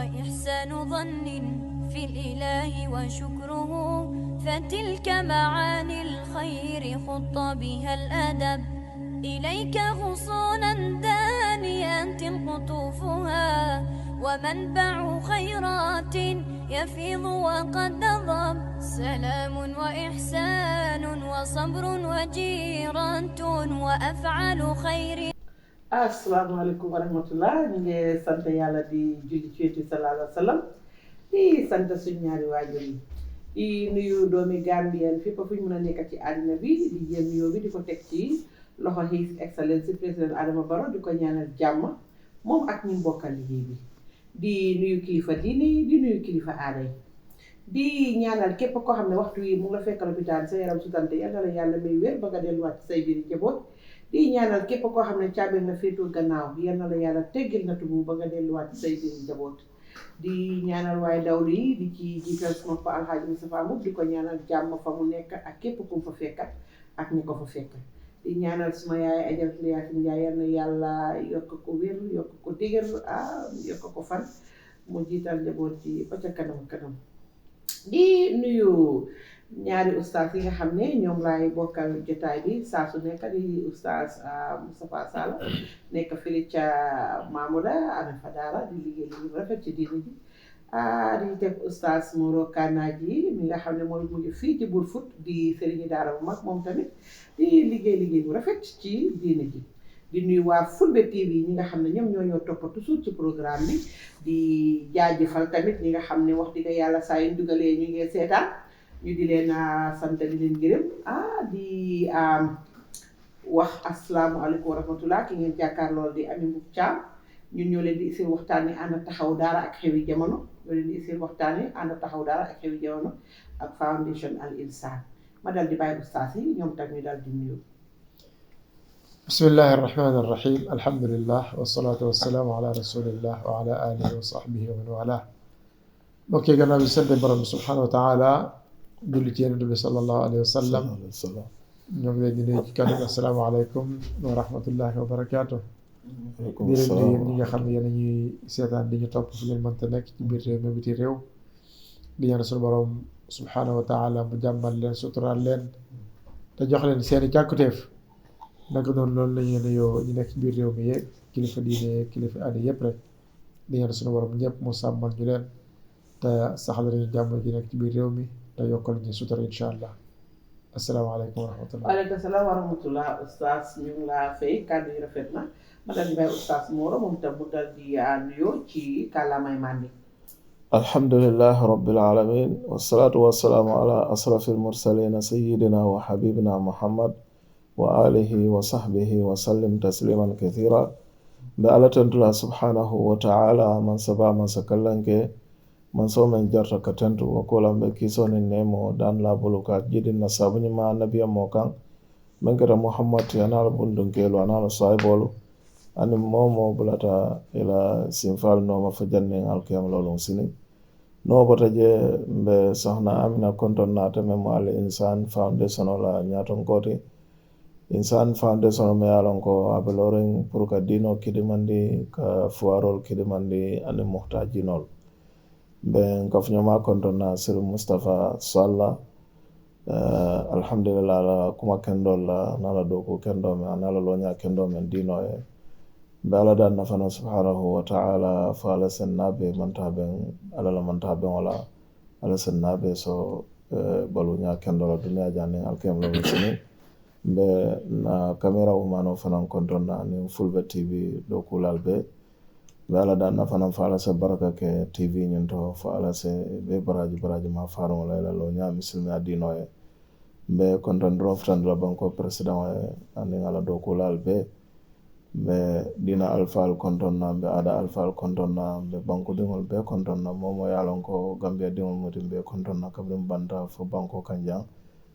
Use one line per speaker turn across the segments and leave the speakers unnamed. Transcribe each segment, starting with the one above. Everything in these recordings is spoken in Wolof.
وإحسان ظن في الإله وشكره فتلك معاني الخير خط بها الأدب إليك غصونا دانيات قطوفها ومنبع خيرات يفيض وقد نضب سلام وإحسان وصبر وجيرة وأفعال خير.
asalaamaaleykum wa rahmatullah ñu ngi sant yàlla di julli ci Yonent bi sallallahu alayhi wa sallam di sant suñu ñaari waajur yi di nuyu doomi Gambien fépp fu ñu mën a nekk ci àddina bi di jël nuyoo bi di ko teg ci loxo His Excellency président Adama Barrow di ko ñaanal jàmm moom ak ñi mbokkal liggéey bi di nuyu kilifa diine yi di nuyu kilifa aada yi di ñaanal képp koo xam ne waxtu yi mu ngi la fekk lopitaan sa yaram sutante yàlla la yàlla may wér ba nga delluwaat ci say biir njaboot di ñaanal képp koo xam ne caabi nga féetul gannaaw yal na la yàlla teggil na tubu ba nga delluwaat say biir njaboot di ñaanal waaye dawlu yi di ci jiital sama pa Alxaaji Mustapha Mbub di ko ñaanal jàmm fa mu nekk ak képp ku mu fa fekkat ak ñi ko fa fekk di ñaanal suma yaay Ajaratu Yaasin Njaay yal na yàlla yokk ko wér yokk ko dëgër yokk ko fan mu jiital njaboot ci ba ca kanam kanam di nuyu ñaari ustaas yi nga xam ne ñoom laay bokkal jotaay bi saa su nekk di ustaas Moustapha Sall nekk fële ca Mamouda Ami Fadara di liggéey liggéey rafet ci diini ji di teg ustaas Moro Kanaji mi nga xam ne mooy mu ngi fii ci Brufut di sëriñi daara bu mag moom tamit di liggéey liggéey bu rafet ci diini ji di nuyu waa Fulbe TV ñi nga xam ne ñoom ñoo topp toujours ci programme bi di jaajëfal tamit ñi nga xam ne wax dëgg yàlla saa yu dugalee ñu ngi seetaan ñu di leen sant di leen gërëm di wax asalaamualeykum wa rahmatullah ki ngeen jàkkaar lool di Ami Mbub Caam ñun ñoo leen di isil waxtaani ànd taxaw daara ak xewi jamono ñoo leen di isil waxtaani ànd taxaw daara ak xewi jamono ak Foundation Al Insan ma dal di bàyyi ustaas yi ñoom tam ñu dal di nuyu.
bismillahi arrahmani irrahim alhamdulillah wasalaatu wasalaamu ala rasulillah wa ala alihi wa sahbihi wa man wala bokkee gannaaw bi sant borom bi subhanahu wa taala julli ci Yonent bi sallallahu alayhi wa sallam ñoo ngi leen di nuyu ci kàddu gi asalaamaaleykum wa rahmatullahi wa barakaatu di leen nuyu ñi nga xam ne yéen a ñuy seetaan di ñu topp fu ngeen mënta nekk ci biir réew mi biti réew di ñaan suñu borom subhanahu wa taala mu jàmmal leen suturaal leen te jox leen seeni càkkutéef naka noonu loolu la ñuy nuyoo ñu nekk ci biir réew mi yeeg kilifa diine kilifa aada yëpp rek di ñaan suñu borom ñëpp mu sàmmal ñu leen te saxal nañu jàmm ji nekk ci biir réew mi te yokkal ñu sutura incha allah asalaamaaleykum wa rahmatullah.
waaleykum salaam wa rahmatullah ustaas ñu ngi laa fay kàddu yi rafet na ma dal di bàyyi ustaas Moro moom tam mu dal di nuyoo ci kàllaamay màndi.
alhamdulillah rabbil alamin wasalaatu wasalaamu ala asrafil mursalina sayyidina wa habibina muhammad wa alihi wa sahbihi wa sallim tasliman kathira be alatantula subhanahu wa ta'ala man saba man sakallanke man so men jarta katantu wa kola be kisoni nemo dan la buluka jidin na sabuni ma nabiya mo kan men kata muhammad yana bundun kelo ana saibolu ani momo bulata ila sinfal no ma fajanne alkiyam lolon sini no bota je be sohna amina konton na tame mo Al Insan Foundation la nyaton koti Insan Foundation me alon ko abeloren pour ka dino kidimandi ka fuarol kidimandi ani muhtajinol ben kafnyoma kontona Sir Mustafa Salla alhamdulillah la kuma kendo la nala doko kendo me nala lonya kendo men dino e bala dan nafana subhanahu wa ta'ala fala sannabe mantaben alala mantaben wala ala sannabe so balunya kendo la dunya janne alkem lo sini be na camera umano fanan kontona ni Fulbe TV doko lalbe bala dan nafana fala sa baraka ke TV nyento fala se be baraji ma faro la lo nya misilmi adino e be konton roftan la banko president e ani ala doko lalbe be dina alfal kontonna be ada alfal kontonna be banko dingol be kontonna momo yalon ko Gambia dingol mutim be kontonna kabdum banda fo banko kanjang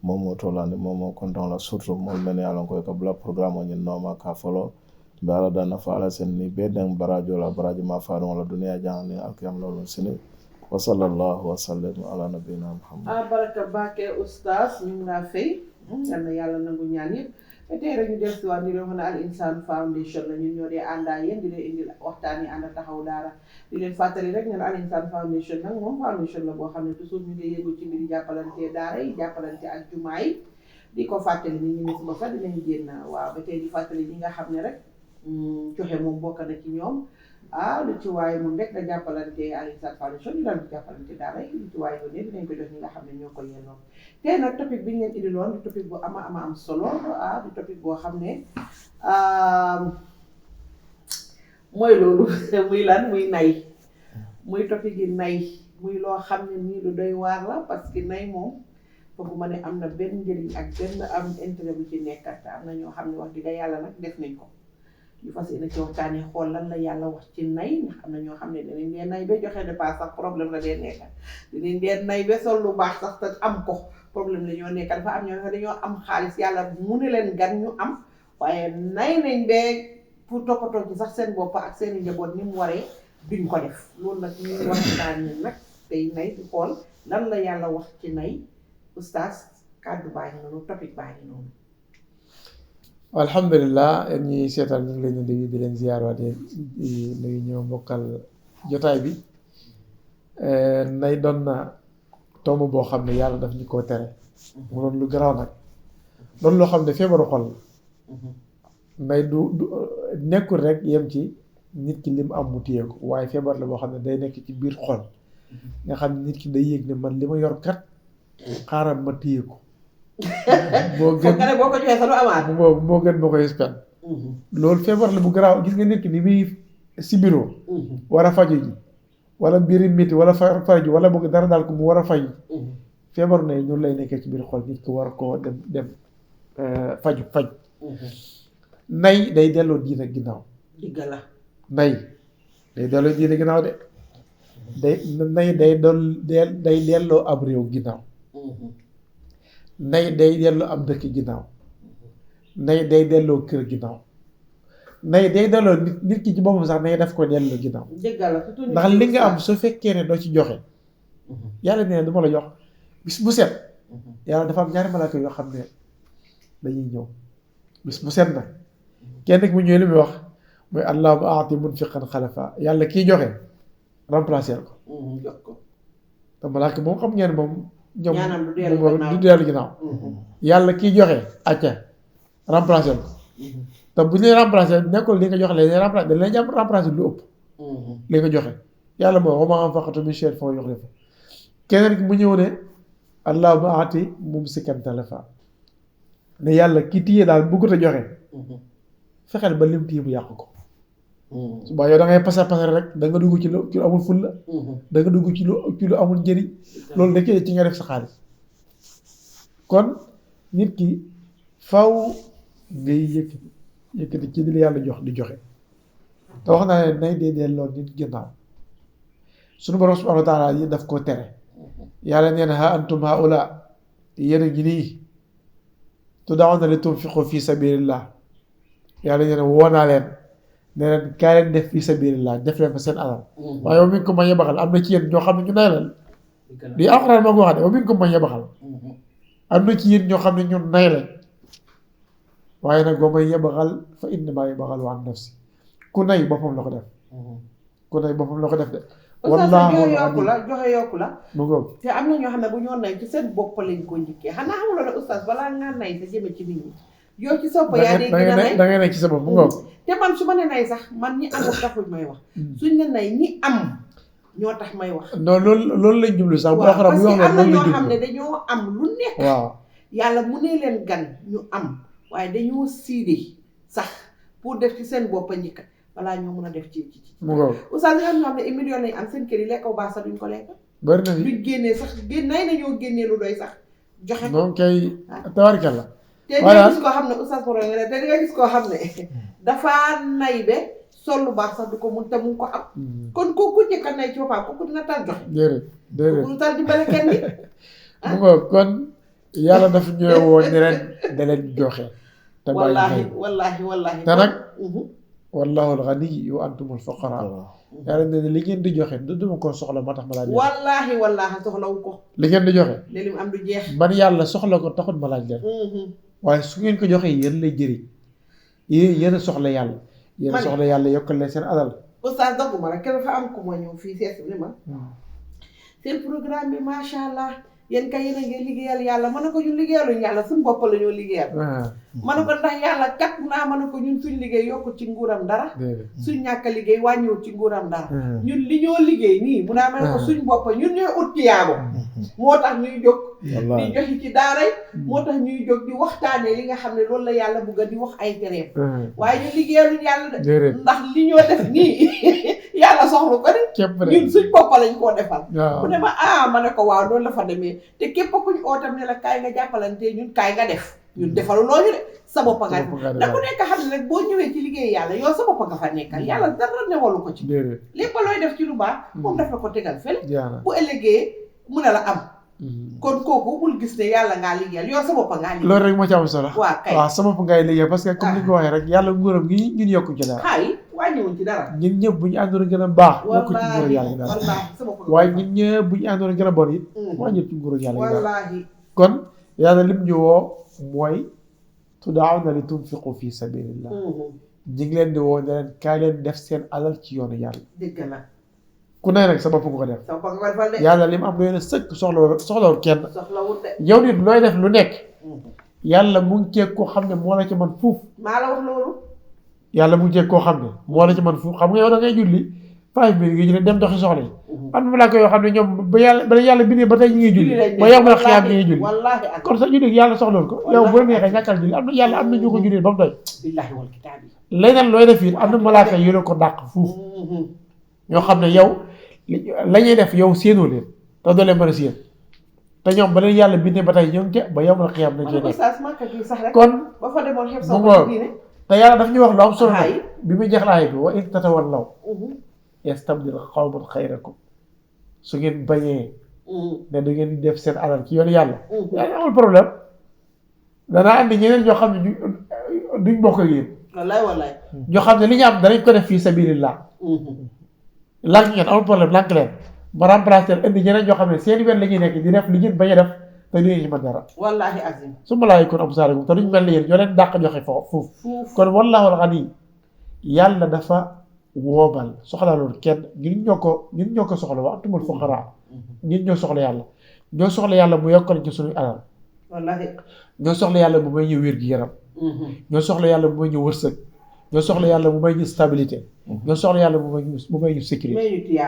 momo tolande momo konton la surtout mol men yalon ko kabla programme on noma ka folo be ala dana faala sen ni be den barajo la baraji ma faaro la dunya jangani alkiyam lolon sini wa sallallahu wa sallam ala nabina muhammad
baraka bake ustaas ñu ngi laa fay yal na yàlla nangu ñaan yëpp tey rek ñu del si waat ñu leen wax ne Al Insaan Foundation la ñun ñoo dee àndaa yéen di leen indil waxtaan yi ànd taxaw daara di leen fàttali rek ne Al Insaan Foundation nag moom foundation la boo xam ne toujours ñu ngi yëngu ci mbiri jàppalante daara yi jàppalante ak jumaa yi di ko fàttali ni ñu ne suba sax dinañ génn waaw ba tey di fàttali ñi nga xam ne rek joxe moom bokk na ci ñoom lu ci waaye moom rek da jàppalante Al Insaan Foundation ñu daan di jàppalante daara yi lu ci waaye yoon dinañ ko jox ñi nga xam ne ñoo ko yelloon tey nag topic bi ñu leen indiloon di topic bu ama am solo di topic boo xam ne mooy loolu muy lan muy nay muy topic yi nay muy loo xam ne nii lu doy waar la parce que nay moom foogu ma ne am na benn njëriñ ak benn am intérêt bu ci nekkat am na ñoo xam ne wax dëgg yàlla nag def nañ ko ñu fas yéene ci waxtaanee xool lan la yàlla wax ci nay ndax am na ñoo xam ne dinañ dee nay ba joxe dépense sax problème la dee nekkat dinañ dee nay ba sol lu baax sax te am ko problème la ñoo nekkat dafa am ñoo xam ne dañoo am xaalis yàlla mu ne leen gan ñu am waaye nay nañ ba pour toppatoo ci sax seen bopp ak seen i njaboot ni mu waree duñ ko def loolu nag ñuy waxtaanee nag tey nay di xool lan la yàlla wax ci nay oustaz kàddu baa ngi noonu topic baa ngi noonu.
alhamdulilah yéen ñi seetaan ñu ngi leen di nuyu di leen ziyaarwaat di nuyu ñëw mbokkal jotaay bi nay doon na tomb boo xam ne yàlla daf ñu koo tere mu doon lu garaaw nag doon loo xam ne feebaru xol nay du nekkul rek yem ci nit ki lim am mu téye ko waaye feebar la boo xam ne day nekk ci biir xol nga xam ne nit ki day yëg ne man li ma yor kat xaaral ma téye ko moo gën
boo ko joxee sa du amaat
moo gën ma koy spend loolu feebar la bu garaaw gis nga nit ki ni muy si bureau war a faju ji wala mbiri métti wala faju wala boog dara daal ko mu war a faju feebar na ñun lay nekkee ci biir xol nit ki war koo dem faju nay day delloo diina ginnaaw
la
nay day delloo diina ginnaaw de nay day delloo ab réew ginnaaw nay day delloo am dëkk ginnaaw nay day delloo kër ginnaaw nay day delloo nit ki ci boppam sax nay daf ko delloo ginnaaw ndax li nga am su fekkee ne doo ci joxe yàlla nee na du ma la jox bis bu set yàlla dafa am ñaari malaaka yoo xam ne dañuy ñëw bis bu set nag kenn ki mu ñëwee li muy wax mooy allahumma aati munfiqan xalafa yàlla kii joxe remplacer ko
jox ko
te malaaka moom xam ngeen moom ñoom
ñaanam du
dellu ginnaaw yàlla kiy joxe acca remplacer ko te bu ñu lay remplacer nekkul li nga joxe leen remplacer dañ lay jàpp remplacer lu ëpp li nga joxe yàlla moo wa maa anfaqtum min shay'in fa huwa yukhlifuh keneen ki mu ñëw ne allahumma aati mumsikan talafa ne yàlla ki téye daal bëggut a joxe fexeel ba lim téye bu yàq ko suba yow da ngay pasar rek da nga dugg ci lu amul fulla da nga dugg ci lu amul njëriñ loolu da ci nga def sa xaalis kon nit ki faw ngay yëkkati ci li la yàlla jox di joxe te wax naa ne nay dee delloo nit ginnaaw suñu borom subhanahu wa taala yi daf koo tere yàlla nee na ha antum haula yéen a ngi nii tud'awna li tunfiqu fi sabilillah yàlla nee na woo naa leen ne leen kaay leen def fi sabilillah def leen fa seen alal waaye wa minkum man yabxal am na ci yéen ñoo xam ne ñu nay lañ di alxuraan moo ko wax de wa minkum man yabxal am na ci yéen ñoo xam ne ñu nay lañ waaye nag ba may yabxal fa innamaa yabxalu an nafsi ku nay boppam la ko def ku nay boppam la ko def de wallaahu
joxe yokku la
mu ngoog
te am na ñoo xam ne bu ñoo nay ci seen bopp lañ ko njëkkee xanaa xamuloo ne oustaz balaa ngaa nay sa jëme ci nit ñi yow ci sopp yaa dee gën a nay
da ngay nay ci sa bopp mu ngoog
te man su ma ne nay sax man ñi amul taxul may wax suñ ne nay ñi am ñoo tax may wax
non loolu lañ jublu sax bu
parce que am na ñoo
jublu
xam ne dañoo am lu nekk
waaw
yàlla mu ne leen gan ñu am waaye dañoo siide sax pour def ci seen bopp njëkk balaa ñoo mën a def ci
mu ngoog
oustaz yoo xam ne ay millions lañ am seen kër yi lekk bu baax sax duñ ko lekk
bari na fi
duñ génnee sax nay nañoo génnee lu doy sax joxe ko
moom kay tawarkal la
te di nga gis koo xam ne oustaz Mor nga ne te di nga gis koo xam ne dafa nay be sol lu baax sax du ko mun te mu ko am kon kooku njëkk a nay ci boppam kooku dina tal joxe
déedéet
kooku du tal dimbale kenn nit
mu ngoog kon yàlla dafa ñëwee woon ne leen da leen joxe te
wallaahi
te nag wallahu al-ghani wa antumul fuqara yàlla ne li ngeen di joxe du duma ko soxla moo tax ma laaj leen
wallaahi soxlawu ko
li ngeen di joxe
li lim am du jeex
man yàlla soxla ko taxut ma laaj leen waaye su ngeen ko joxee yéen lay jëriñ yéen a soxla yàlla yéen a soxla yàlla yokkal leen seen alal.
oustaz dogguma rek kenn dafa am ku ma ñëw fii seet ni ma seen programme bi macha allah yéen kay yéen a ngi liggéeyal yàlla mën na ko ñun liggéeyaluñ yàlla suñ bopp la ñoo liggéeyal mën na ko ndax yàlla kat naa mën na ko ñun suñ liggéey yokkul ci nguuram dara suñ ñàkk liggéey wàññiwul ci nguuram dara ñun li ñoo liggéey nii mu naa mën na ko suñ bopp ñun ñooy ut tiyaabo moo tax ñuy jóg di joxe ci daaray moo tax ñuy jóg di waxtaanee li nga xam ne loolu la yàlla bugg a di wax ay tereem waaye ñun liggéeyaluñ yàlla de ndax li ñoo def nii yàlla soxlu ko de ñun suñ bopp lañ koo defal mu ne ma ma ne ko waaw loolu la fa demee te képp kuñ ootam ne la kaay nga jàppalantee ñun kaay nga def ñun defalu loolu de sa bopp nga def da ku nekk xam ne rek boo ñëwee ci liggéey yàlla yow sa bopp nga fa nekkal yàlla dara newalu ko ci lépp looy def ci lu baax moom daf la ko tegal fële bu ëllëgee mu ne la am kon kooku bul gis ne yàlla ngaa liggéeyal yow sa bopp ngaa liggéeyal
loolu rek moo ci am solo
waaw kay
waaw sa bopp ngay liggéey parce que comme ni nga ko waxee rek yàlla nguuram gi ñun yokku ci dara
wàññiwuñ ci dara
ñun ñëpp bu ñu àndoon gën a baax yokku ci nguuram yàlla gi dara waaye ñun ñëpp bu ñu àndoon gën a bon it wàññi ci nguuram yàlla gi dara kon yàlla lim ñu woo mooy tud'awna li tunfiqu fi sabilillah ñi ngi leen di woo ne leen kaay leen def seen alal ci yoonu yàlla
dëgg la
ku ne rek sa bopp nga ko def yàlla li mu am doy na sëkk soxlawul kenn yow nit looy def lu nekk yàlla mu ngi ceeg koo xam ne moo la ci man fuuf
maa la wax loolu
yàlla mu ngi ceeg koo xam ne moo la ci man fuuf xam nga yow da ngay julli 5 minutes nga julli dem doxi soxla yi am na malaaka yoo xam ne ñoom ba yàlla bindee ba tey ñi ngi julli ba yow ma la xiyaam ñi ngi julli kon sa julli yàlla soxlawul ko yow bu la neexee ñàkkal julli am na yàlla am na ñu ko julli ba mu doy leneen looy def it am na malaaka yu la ko dàq fuuf ñoo xam ne yow la ñuy def yow séenoo leen te doo leen mën a séen te ñoom ba leen yàlla bindee ba tey ñoo ngi ba yow ma la xiyaam nañ cee nekk kon mu ngoog te yàlla daf ñu wax lu am solo bi muy jeex laay bi wa in tatawallaw yastabdil qawman xayrakum su ngeen bañee ne da ngeen di def seen alal ci yoonu yàlla yaa amul problème danaa andi ñeneen ñoo xam ne duñ bokk ak yéen
wallaay
ñoo xam ne li ñu am danañ ko def fii sabilillah lànk ngeen amul problème lànk leen ma remplacer indi ñeneen ñoo xam ne seen wet la ñuy nekk di def li ngeen bañ a def te du ngeen ci mën dara
wallaahi azim
su ma laay kon absaarikum te duñ mel ni yéen ñoo leen dàq joxe foofu kon wallaahu al-ghani yàlla dafa woobal soxla loolu kenn ñun ñoo ko soxla wa antumul fuqaraa ñun ñoo soxla yàlla ñoo soxla yàlla mu yokkal ci suñu alal
wallaahi
ñoo soxla yàlla mu may ñu wér gi yaram ñoo soxla yàlla mu may ñu wërsëg ñoo soxla yàlla mu may ñu stabilité ñoo soxla yàlla mu may ñu sécurité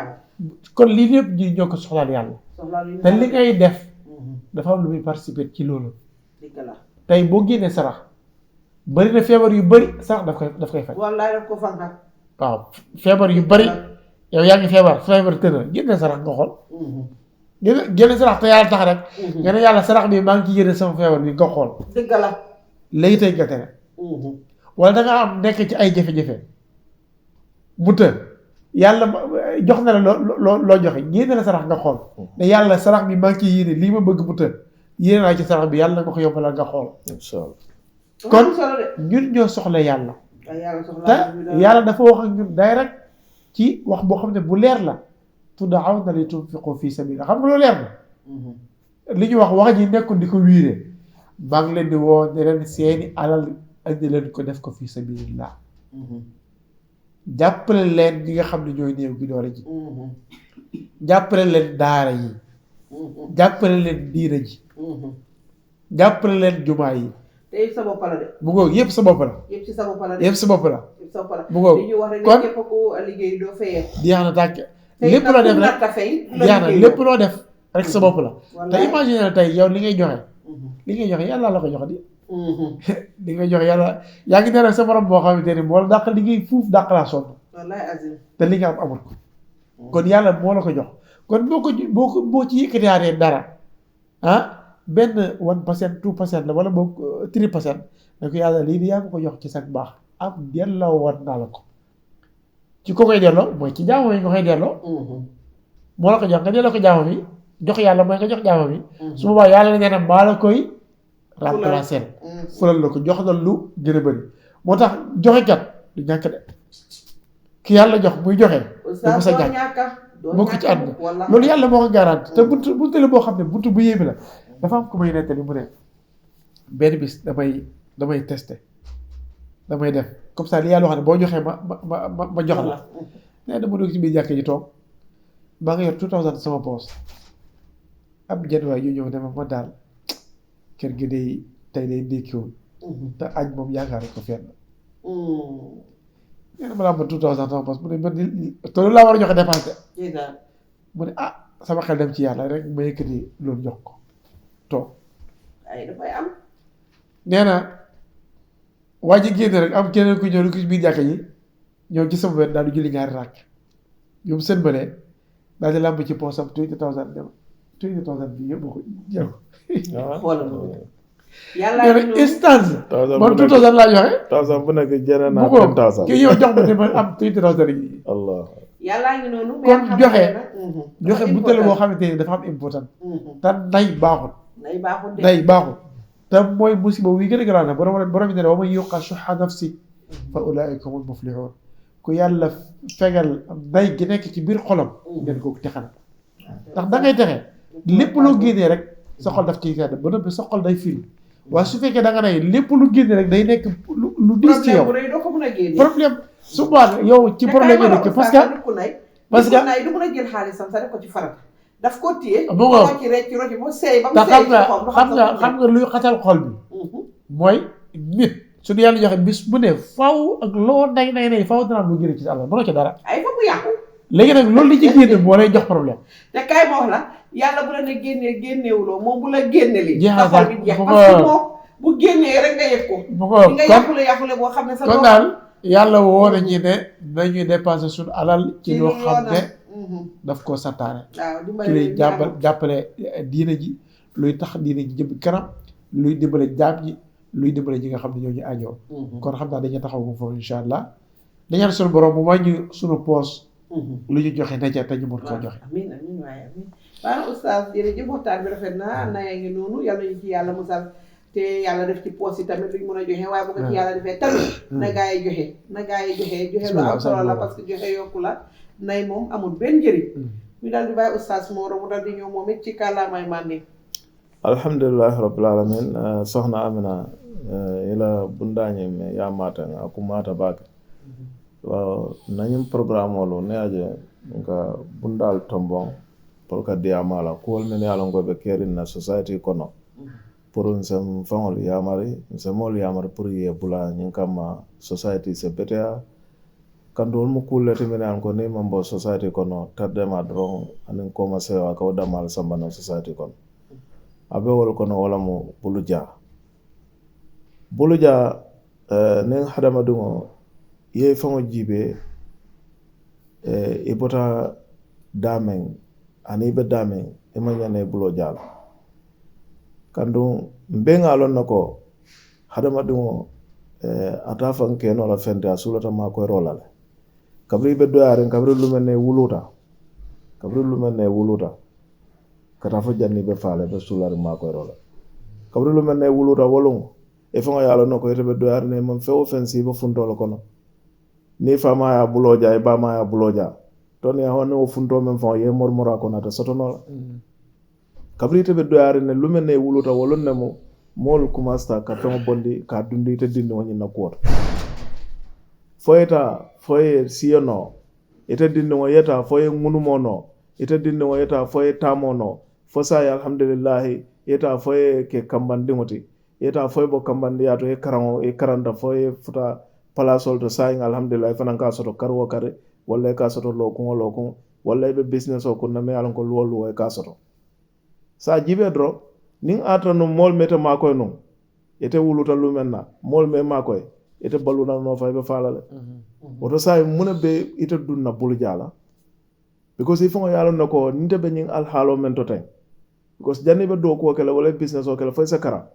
kon lii lépp ñi ñoo ko soxlaal yàlla te li ngay def dafa am lu muy participer ci loolu tey boo génnee sarax bari na feebar yu bari sarax daf koy faj
wallaay daf ko fanka
waaw feebar yu bari yow yaa ngi feebar tëna génne sarax nga xool génne sarax te yàlla tax rek nga ne yàlla sarax bi maa ngi ci génne sama feebar bi nga xool
dëgg la
léegi tey nga tere wala da nga am nekk ci ay jafe-jafe mu të yàlla jox na la loo joxe génne la sarax nga xool ne yàlla sarax bi maa ngi ciy yéene lii ma bëgg mu të yéene naa ci sarax bi yàlla nga ko yombalal nga xool kon ñun ñoo soxla yàlla te yàlla dafa wax ak ñun day rek ci wax boo xam ne bu leer la tud'awna li tunfiqu fi sabilillah xam nga loolu leer na li ñu wax ji nekkul di ko wiire maa ngi leen di woo ne leen seeni alal andi leen ko def ko fi sabilillah jàppale leen ñi nga xam ne ñooy néew gi doole ji jàppale leen daara yi jàppale leen diina ji jàppale leen jumaa yi
te yëpp sa bopp la de.
bu ngoog yëpp sa bopp la.
yëpp ci sa bopp la de.
yëpp sa bopp la.
yëpp sa bopp la
bu ngoog
li ñu wax rek
kon
ne képp ku liggéey doo fayee.
jeex na tàkk lépp loo def rek jeex na lépp loo def rek sa bopp la. te imagine na tey yow li ngay joxe. li ngay joxe yàlla la ko jox di. li ngay joxe yàlla yaa ngi ne rek sa borom boo xamante ne moo la dàq liggéey fuuf dàq laa sonn.
wallaay azim.
te li nga am amul ko. kon yàlla moo la ko jox kon boo ci yëkkatiwaatee dara ah benn 1% 2% la wala boog 3% ne ko yàlla lii di yaa ngi ko jox ci sa baax am delloo war naa la ko ci ko koy delloo mooy ci jaamam yi nga koy delloo. moo la ko jox nga delloo ko jaamam yi jox yàlla mooy nga jox jaamam yi. su boobaa yàlla nee na maa la koy. remplacer fulal la ko jox na lu gën a bëri moo tax joxekat du ñàkk de ki yàlla jox muy joxe. du mos a ñàkk bokk ci àdduna loolu yàlla moo ko garanti te buntu la boo xam ne buntu bu yéeme la dafa am ku may nettali mu ne benn bis damay testé damay def comme ça li yàlla wax ne boo joxee ma jox la nee dama dugg ci biir jàkk ji toog maa nga yor 2000 sama poos ab janwaay yu ñëw dama ma daal kër gi day tey day ndékkiwul te añ moom yaakaar ko fenn nee na ma laa ma 2000 sama poos mu ne man te loolu laa war a joxe dépense mu ne sama xel dem ci yàlla rek ma yëkkati loolu jox ko toog
ay dafay am
nee na waa ji génn rek am keneen ku ñëw ci biir jàkka ji ñëw ci sama wet daal di julli ñaari ràkk ñoom seen bëlee daal di làmb ci poosam 2000 dem 2000 bi yëpp ko jël
yàlla
instance man 2000 laa joxe
1000 bu nekk jëlee naa 1000
ki yow jox ma ne ma am 2000 yi
Allah
yàllaa ngi noonu
kon joxe bu tële boo xamante ni dafa am important te nay baaxul nay baaxul te mooy musiba wi gën a garaaw nag borom ne wa man yuqa shuhha nafsi fa ulaa'ika humul muflihun ku yàlla fegal nay gi nekk ci biir xolam ngeen ko texal ndax da ngay texe lépp loo génnee rek sa xol daf ciy sedd ba noppi sa xol day firi waaye su fekkee da nga nay lépp lu génne rek day nekk lu diis ci yow problème su boobaa yow ci problème yi nekk parce que
nay du mën a jël xaalisam sa def ko ci farat daf ko téye ci rocci mu seey ba mu seey
xam nga luy xatal xol bi mooy nit su ñu yàlla joxe bis bu ne faw ak loo nay faw dana lu génne ci sa àll mënoo ci dara
ay fa mu yàqu
léegi nag loolu li ci génne moo lay jox problème
te kay ma wax la yàlla bu la ne génneewuloo moom bu la génne li
jeex
xol bi jeex parce que moom bu génnee rek nga yëg ko nga yàqule boo xam ne sa
kon daal yàlla woo nañu ne nañuy dépenser suñu alal ci loo xam ne daf koo santaane ci luy jàppale diina ji luy tax diina ji jëm kanam luy dimbale jaam ji luy dimbale ñi nga xam ne ñoo ñu ajoo kon xam naa dañuy taxaw mu foofu insha allah dañaan suñu borom mu wàññi suñu poos lu ñu joxe na ca te ñu mën koo joxe
amiin amiin waaye amiin waaw oustaz jërëjëf waxtaan bi rafet na naya ngi noonu yàlla ñu ci yàlla musal te yàlla def ci poos yi tamit luñ mën a joxe waaye bu ko ci yàlla defee tamit na gaa yi joxe lu am solo la parce que joxe yokku la nay moom amul benn njëriñ ñu daal di bàyyi oustaz Moro mu daal di ñëw moom it ci kàllaamay màndi
alhamdulillahi rabbil alamin soxna Amina ila bundañi me ya mata aku mata baka waaw nañum programme olu ne aje nga bundal tombon pour ka diamala ko men yala ngobe kerin na society kono pour nsem fangol yamari nsemol yamar pour ye bula nyin kama society se betea kandol mu kullete men an ko ne mambo society kono tadde ma dron anin ko ma sewa ka wadamal sambana society kono abe wol kono wala mo buluja ne hadama dungo ye fango jibe e bota damen ani be damen e manyane bulo jala kandu mbenga lon nako hadama dungo ata fanke no la fente asulata ma ko rolale kabri be doyare kabri lumene wuluta kata fo janni be faale be sulari ma ko rola kabri lumene wuluta wolung e fango yalo nako ete be doyare ne man fe offensive ba funtolo kono ni fama ya buloja e bama ya buloja ton ya hono funto men fon ye mormora ko nata sotonola kabri te be doyare ne lumene wuluta wolon ne mo mol kumasta ka ton bondi ka dundi te dindi woni na ko foye siyono ite dindi wo yeta foye ngunumono ite dindi wo yeta foye tamono fosa ya alhamdulillah yeta foye ke kambandi ngoti yeta foye bo kambandi yato e karango e karanda foye futa palasol to saying alhamdulillah fanan ka soto karwo kare walla ka soto lokun walla be business o kun na me alon ko lolu e ka soto sa jibe dro ning atra no mol meta makoy no ete wuluta lumenna mol me makoy ete baluna no fay be falale oto say muna be ite dunna bulu jala because if on yalo nako nite be nyin al halo men to tay because janni be do ko kala wala business o kala fay sa kara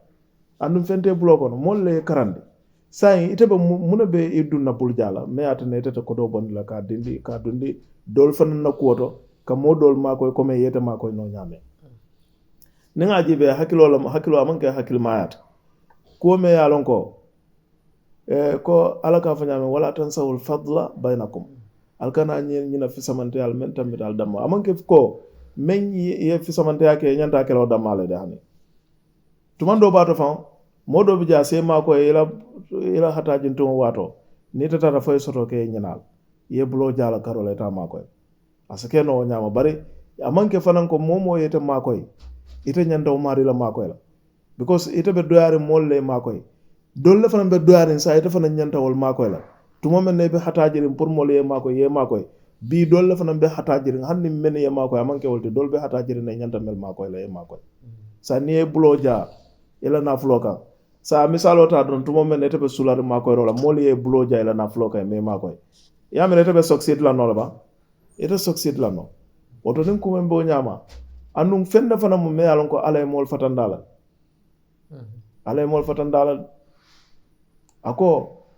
andum fente bloko no mol le karande say ite be muna be idunna bulu jala me atane ite ko do bon la ka dundi dol fanan na kuoto ka mo dol makoy ko me yete makoy no nyame ni nga jibe hakilo amanke hakil mayat ko me yalon ko ko alaka fanyame wala tansawul fadla bainakum alkana ñina fi samante al men tamit al dam amanke ko men ye fi samante yake ñanta kelo damale de hani tumando bato fa modo bi ja se ma ko ila hatajin to wato ni tata fay soto ke nyinal ye bulo jala karole ta ma ko asake no nyama bari amanke fanan ko momo yete ma ko ite nyanda o mari la ma ko la because ite be doyare molle ma ko dolle fanan be doyare sa ite fanan nyanta wol ma ko la tuma men ne be hatajirin pour molle ma ko ye ma ko bi dolle fanan be hatajirin hanni men ye ma ko amanke wolde dol be hatajirin ne nyanta mel ma ko la ye ma ko sa ni e bulo ja ila na floka sa misalo ta don tumo men ete be sular ma ko rola moli e bulo ja ila na floka me ma ko ya men ete be succeed la no ba ete succeed la no oto nin ko men bo nyama andum fende fana mo me alon ko alay mol fatandala alay mol fatandala ako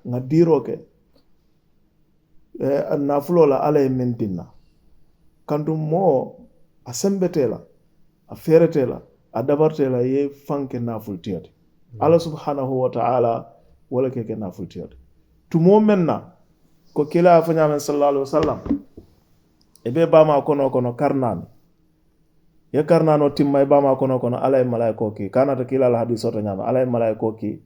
ngadiro ke na flola alay mentinna kandum mo asembetela a feretela a dabartela ye fanke naful tiyati Allah subhanahu wa ta'ala wala keke naful tiyati tumo menna ko kila fanya men sallallahu alaihi wasallam ebe bama kono karnani ya karnano timma e bama kono alay malaiko ki kana to kila al hadiso to nyama alay malaiko ki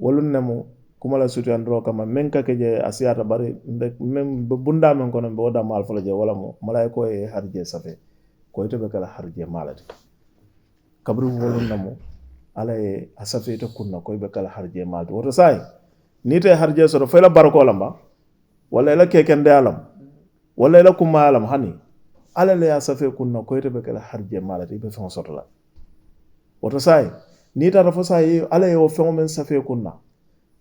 wolunnemu kumala suti andro kama men ka keje asiyata bari mem bunda men kono be oda mal fala je wala mo malaiko e harje safe ko ite be kala harje malati kabru wolunnemu alay asafe to kunna ko be kala harje malati woto sai ni te harje so fela barako lamba wala la keken de alam wala la kuma alam hani ala le asafe kunna ko ite be kala harje malati be fon sotola woto sai ni ta rafo sai ala yo fon men safe kunna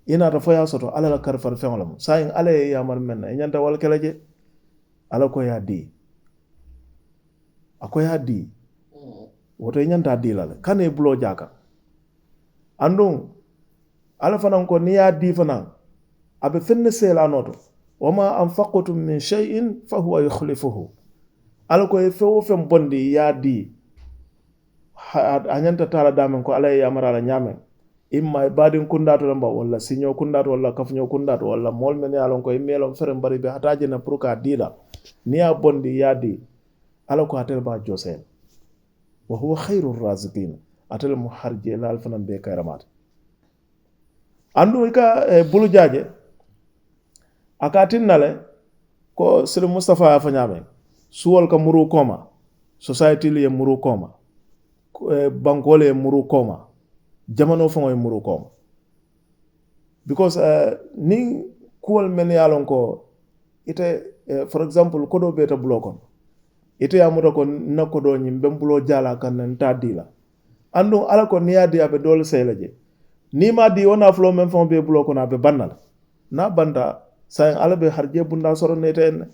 ina rafo ya soto ala la karfar fon lam sai ala ya mar men e nyanta wal kelaje ala ko ya di akoy hadi woto nyanta di la kane bulo jaka andum ala fanan ko ni ya di fanan abe fenne sela noto wama anfaqtum min shay'in fa huwa yukhlifuhu ala ko fewo fem bondi ya di anyanta tala damen ko ala ya marala nyamen imma badin kundato lamba wala sinyo kundato wala kafnyo kundato wala mol men yalon ko imelon fere bari be hataje na pruka dila ni ya bondi ya di ala ko atel ba josel wa huwa khairur raziqin atel muharje lal fanan be kayramat andu ka bulu jaaje akatin nale ko sir mustafa fa nyame suwol ka muru koma society li muru koma bankole muru koma jamano fa ngoy muru koma because ni kuwol men yalon ko ite for example kodo beta blokon ite amuto ko nakodo nyim bembulo jala kan nta dila andu ala ko niadi abe dol seleje ni ma di wona flo men fon be bloko na be bannal na banda say ala be harje bunda soro neten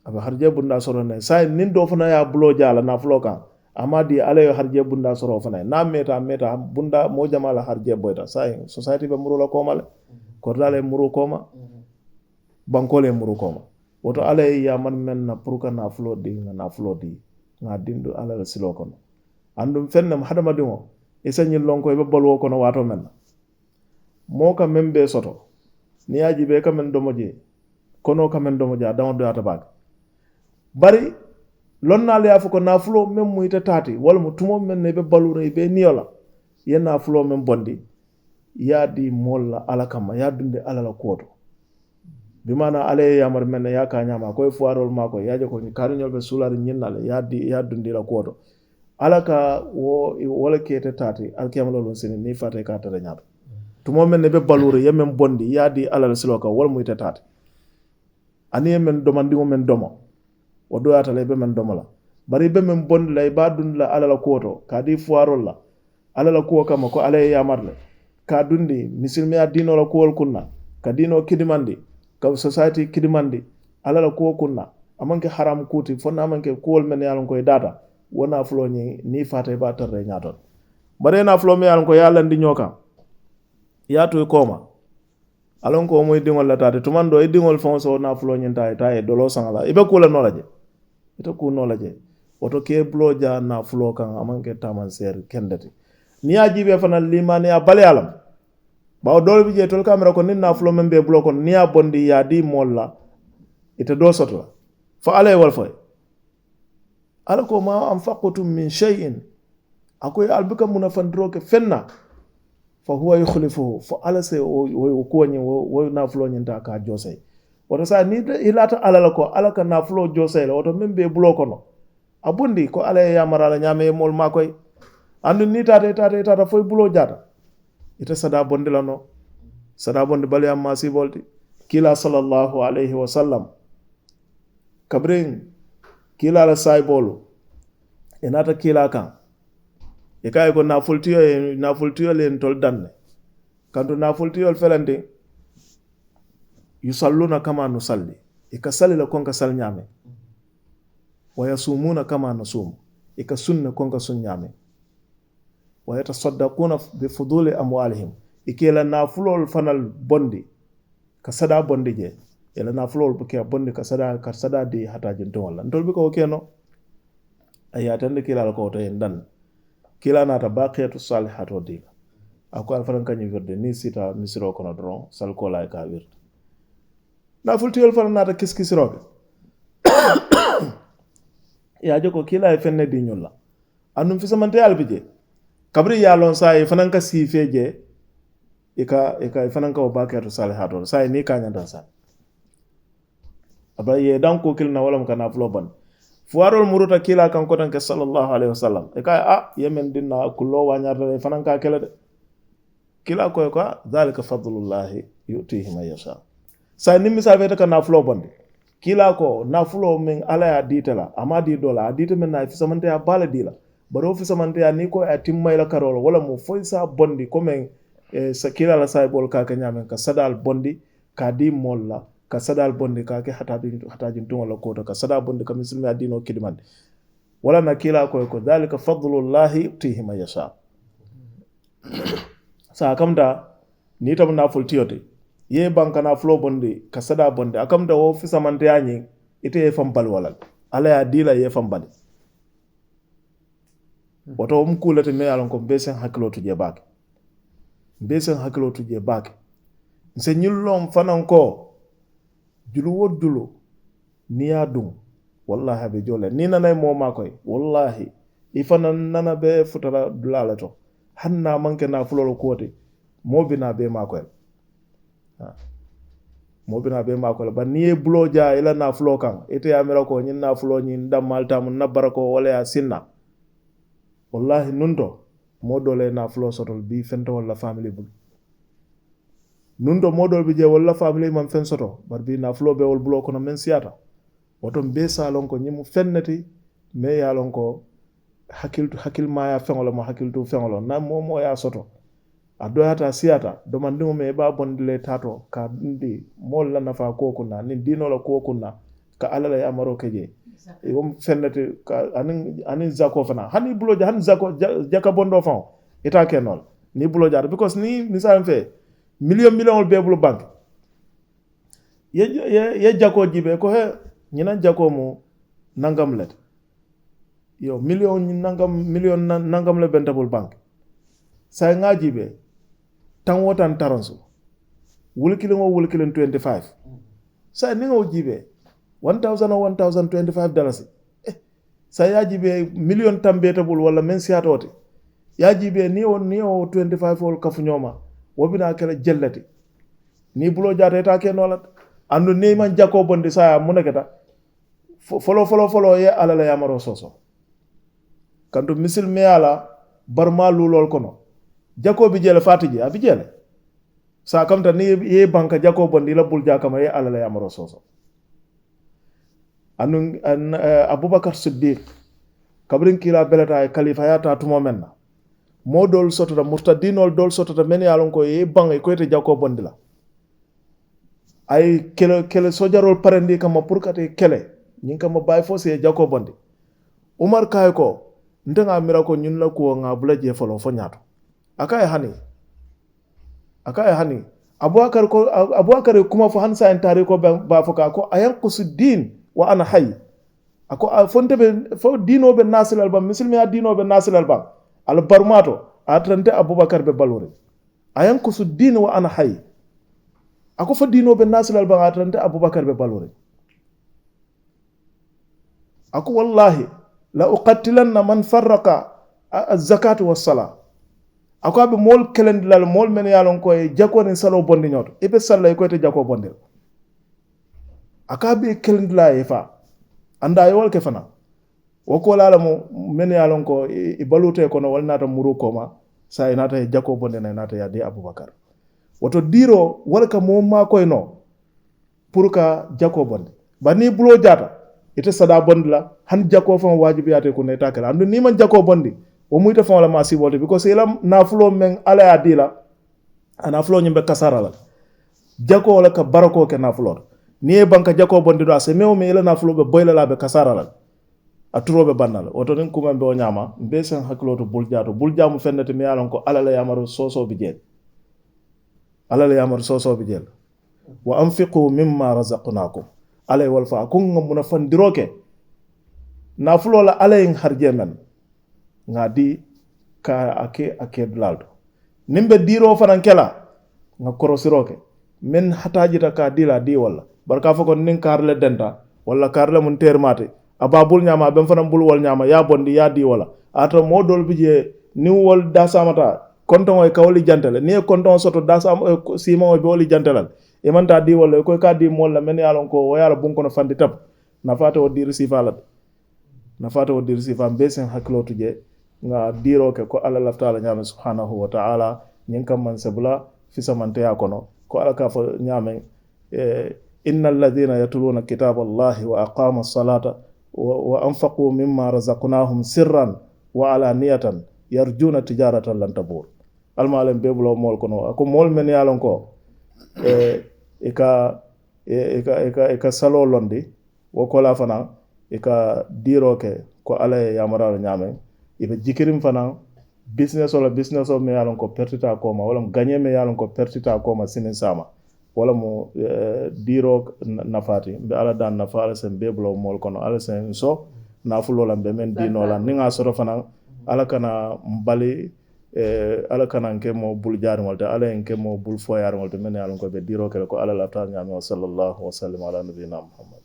abe harje bunda soro ne say nin do fana ya bulo jala na flo kan amadi ala yo harje bunda soro fana na meta bunda mo jamala harje boyta say society be muru la komal ko dale muru koma bankole muru koma woto ala ya man men na pruka na flo di na dindu ala la silo kono andum fennam hadama dimo isanyi lonko e balwo kono wato men moka membe soto ni aji be kamen domoje kono kamen domoja dama do ata bag bari lonna le afu ko na flo mem muyta tati wala mo tumo men ne be balure be niola yena flo mem bondi ya di molla ala kama ya dunde ala la koto bimana ale ya mar men ya ka nyama koy fuarol mako yaje ko ni karunyol be sular nyinnale ya dundi la koto alaka wala kete tati alkiyamalo lon sini ni fate ka tare nyato tumo men ne be balure yemen bondi yadi alal siloka wal muy tati ani yemen domandi mo men domo o do ata le be men domola bari be men bondi lay ba dun la alala koto ka di fuarol la alala ko kama ko alay yamarle ka dundi misilmi adino la ko kunna ka dino kidimandi ka society kidimandi alala ko kunna amanke haram kuti fonna amanke ko men yalon koy data wona flo ni fate ba tarre nyaaton bare na flo me yalon ko yalla ndi nyoka yaatu koma alon ko moy dingol latade tumando e dingol fonso na flo nyenta e dolo sangala ibe kula nolaje ito ku nolaje oto ke bloja na flo kan amanke taman ser kendati ni ajibe fana limani ya bale alam bawo dol bi je tol camera ko nin na flo membe bloko ni a bondi ya di molla ite do soto fa alay wal fay alako ma anfaqtum min shay'in akoy albika munafandro ke fenna fa huwa yukhlifuhu fo ala se o kuwoñin wo nafuloñinta ka josey woto sa ni ilata ala la ko ala ka nafulo josey la woto min be bulo kono a bundi ko ala ye yamarala ñame mol makoy andu ni tata foy bulo jata ita sada bondi la no sada bondi bali amma si bolti kila sallallahu alayhi wa sallam kabrin kila la say bolu enata kila kan e kay ko nafultiyo len tol danne kanto nafultiyo felande yusalluna kama nusalli e ka salila kon ka sal nyame wa yasumuna kama nasum e ka sunna kon ka sun nyame wa yatasaddaquna bi fuduli amwalihim e kela nafulol fanal bondi ka sada bondi je ela nafulol buke bondi ka sada di hata jinto wala ndol bi ko keno ayatande kila ko to en dan kila nata baqiyatu salihat o diga ako alfaran kanyi wirde ni sita misiro kono dron sal ko lay ka wirde na fultiyol fana nata kiskisiroke ya joko kila e fenne di ñulla annum fi samante albije kabri yalon sa e fanan ka sifeje e ka fanan ka baqiyatu salihat o sa ni kanya dan sa abay ye dan ko kilna wala kana flo ban fuarol muruta kila kan ko tan ke sallallahu alaihi wasallam e kay yemen dinna kullo wañarta fanan ka kele de kila ko zalika fadlullah yu'tihi man yasha sa ni misal veta kan nafulo bonde kila ko nafulo min ala ya ditela ama di dola adita men na fi samante ya bala dila baro fi samante ya ni ko atimma ila karolo wala mo foysa bondi ko men sa kila la say bol ka nyamen ka sadal bondi ka di molla ka sadal bondi ka ke hatajin tun wala ko ka sadal bondi ka muslimi adino kidman wala na kila ko zalika fadlullah yu'tihi man yasha sa kamda ni tam naful tiyote ye banka na flo bondi ka sada bondi akamda wo fi samante yanyi ite ye fambal wala ala ya dila ye fambal woto kulate me alon ko besen hakilo tuje bak nse nyullom fanan ko julu woddulo ni ya dum wallahi be jole ni nanay mo makoy wallahi ifanan nana be futara dulala to hanna manke na fulolo kote mobina be makoy mobina be makoy ba ni bulo ja ila na fulo kan ite ya mira ko nyin na fulo nyin dam malta mun na barako wala ya sinna wallahi nundo modole na fulo sotol bi fento wala family bu nundo modol bi je wala family man fen soto bar bi na fulo be wol bulo kono men siata woton be salon ko nyimu fennati me ya lon ko hakil ma ya fengolo mo hakiltu fengolo na mo ya soto ado hata siata do man dum me ba bondile tato ka ndi mol la nafa ko kunna ni dino la ko kunna ka alala ya maro keje e wom fennati ka anin zako fana hani bulo han zako jaka bondo fa eta kenol ni bulo jar because ni misal fe million be bulo bank ye jako jibe ko he ñina jako mo nangam let yo million nangam le bentabul bank say ngaji be tan wotan taransu wulkilin 25 say ni ngo jibe 1000 or 1025 dollars say ya jibe million tambetabul wala men siatote ya jibe ni o 25 wol kafu ñoma wobina kala jellati ni bulo jata ta ke nolat andu ni man jako bondi saya munakata folo ye ala la yamaro soso kanto misil me ala barma lulol kono jako bi jele fatiji abi jele sa kamta ni ye banka jako bondi la bul jakama ye ala la yamaro soso anu abubakar siddiq kabrin kila belata e khalifa ya ta tumo menna modol soto da murtadinol dol soto da men yalon ko ye bangay ko te jako bondi la ay kele sojarol parendi kama pour kate kele ñing kama bay fosé jako bondi umar kay ko ndenga mira ko ñun la ko nga bula je folo fo ñaato akay hani abubakar kuma fo hansa en tari ko ba fo ka ko ayan qusuddin wa ana hayy ako fonte be fo dino be nasilal ba muslimi dino be nasilal ba al barmato atrante abubakar be balore ayan qusuddin wa ana hayy ako fo dino be nasilal ba atrante abubakar be balore ako wallahi la uqattilanna man farraqa az-zakata was-sala ako aɓe mool kelendilal mool men yalon koye jakonin salo bondi ñoto ibe salla koyte jako bondil aka ɓe kelendila e fa anda yowol ke fana woko lala mo men yalon ko i balute kono wal nata muru koma sa inata e jako bonde na inata ya de abubakar woto diro wala ka mo ma koy no pour ka jako bonde bani bulo jata ite sada bondi la han jako fa wajibi yate ko ne takala andu ni man jako bondi o muyta fa wala ma sibote because ila na fulo men ala ya dila ana fulo nyimbe kasara la jako wala ka barako ke na fulo ni e banka jako bondi do ase mew me ila na fulo be boyla la be kasara la aturobe bannal oto nin kuma be o nyama be sen hakloto bul jaamu fennete mi yalon ko alala yamaru soso bi jeel alala yamaru soso bi jeel wa anfiqu mimma razaqnakum alay wal fa ko ngam na fandiroke na fulo la alay harje men ngadi ka ake dlaldo nimbe diro fanan kela nga korosiroke men hataji ta ka dila di wala barka fa ko nin karle denta wala karle mun termate ababul nyama ben fanam bul wal nyama ya bondi ya di wala ata modol bije ni wol da samata konton e kawli jantale ni konton soto da sam sima o be woli jantale e manta di wala ko ka di mol la men yalon ko o yala bun kono fandi tab na fata o dir sifalat na fata o dir sifam be sen haklotu je nga diro ke ko ala laftala nyama subhanahu wa ta'ala nyin kam man sabula fi samante ya kono ko ala ka fa nyame innal ladhina yatluna kitaballahi wa aqama as-salata wa anfaqu mimma razaqnahum sirran wa alaniyatan yarjuna tijaratan lan tabur almalem bebulo mol kono ko mol men yalon ko eka salo londi wo ko la fana eka diro ke ko ala yamara nyame ibe jikirim fana business o me yalon ko pertita ko ma wala gagner me yalon ko pertita ko ma sinin sama wala mo diro nafati be ala dan nafala sen bebulo mol kono ala sen so nafulo lambe men dino la ninga soro fana ala kana mbali ala kana nke mo bul jaar molta ala nke mo bul foyar molta men yalon ko be diro ke ko ala la ta nyami sallallahu wa sallam ala nabiyina muhammad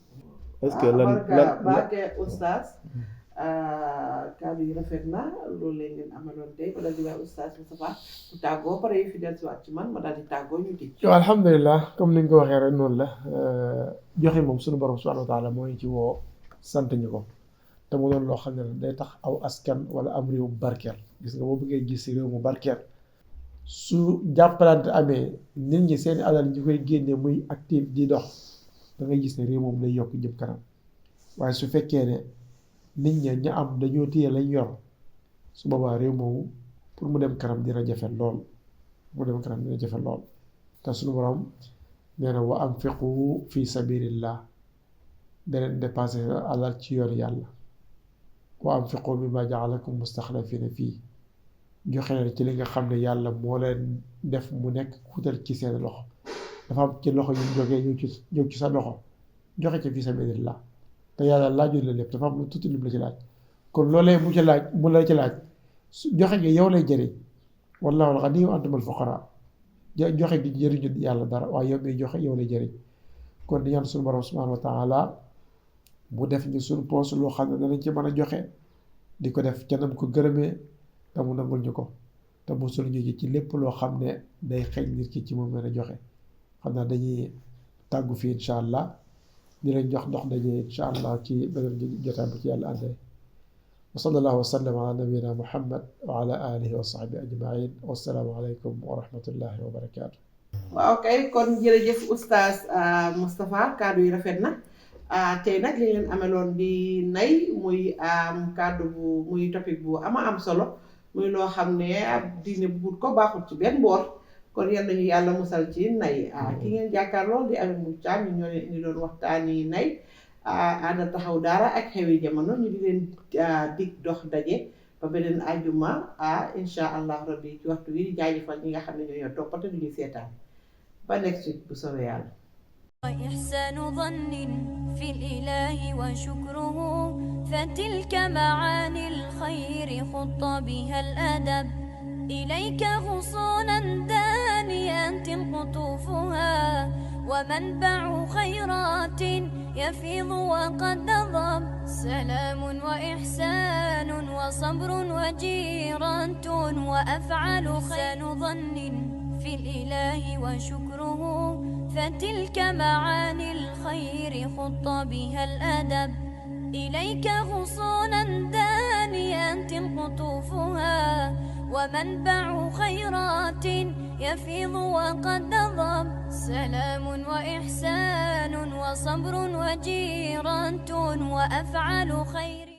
est ce que lan
baake oustaz kaddu yi rafet na loolu leen ngeen amaloon tey ko dal di wax oustaz Moustapha ku tàggoo pare yi fi del si waat ci man ma daal di tàggoo ñu tëj
yow alhamdulilah comme ni nga ko waxee rek noonu la joxe moom suñu borom subhanahu wa taala mooy ci woo sant ñu ko te mu doon loo xam ne day tax aw askan wala am réew mu barkeel gis nga boo bëggee gis réew mu barkeel su jàppalante amee nit ñi seen alal ñu koy génne muy active di dox da ngay gis ne réew moom day yokk jëm kanam waaye su fekkee ne nit ñi ña am dañoo téye lañ yor su boobaa réew moomu pour mu dem kanam dina jafe lool te suñu borom nee na wa anfiqu fi sabilillah beneen dépensé alal ci yoon yàlla wa anfiqu mimma ja'alakum mustaxlafina fii joxe leen ci li nga xam ne yàlla moo leen def mu nekk kuutal ci seen loxo dafa am ci loxo yu jógee ñëw ci sa loxo joxe ci fi sabilillah te yàlla laajul la lépp dafa am lu tuuti lu la ci laaj kon loolee mu la ci laaj joxe gi yow lay jëriñ wallahu al-ghani wa antumul fuqara joxe gi jëriñu yàlla dara waaye yow miy joxe yow lay jëriñ kon di ñaan suñu borom subhanahu wa taala mu def ñu suñu poos loo xam ne danañ ci mën a joxe di ko def ca nam ko gërëmee te mu nangul ñu ko te mu sul ñu ci lépp loo xam ne day xeeñ nit ki ci moom mën a joxe xam naa dañuy tàggu fii incha allah di leen jox dox daje incha allah ci beneen jotaay bu ci yàlla àndee wa sallallahu wa sallam ala nabiyina muhammad wa ala alihi wa sahbihi ajmain wassalaamu aleykum wa rahmatullahi wa barakaatu.
waaw kay kon jërëjëf oustaz Moustapha kaddu yi rafet na tey nag li leen ameloon di nay muy kaddu bu muy topic bu am solo muy loo xam ne diine bu ko baaxul ci benn boor kon yal nañu yàlla musal ci nay ki ngeen jàkkaar lool di Amie Mboup Thiam ñu ñoo leen indi doon waxtaani nay aada taxaw daara ak xewi jamono ñu di leen dig dox daje ba beneen àjjuma insha allah rabbi ci waxtu wi di jaajëfal ñi nga xam ne ñoo toppate duñu seetaan ba next week bu soobee yàlla
وإحسان ظن في الإله وشكره فتلك معاني الخير خط بها الأدب إليك غصونا دانيات قطوفها ومنبع خيرات يفيض وقد ضب سلام وإحسان وصبر وجيرة وأفعال خير ظن في الإله وشكره، فتلك معاني الخير خط بها الأدب. إليك غصونا دانيات قطوفها، ومنبع خيرات يفيض وقد نضب. سلام وإحسان وصبر وجيرة وأفعال خير.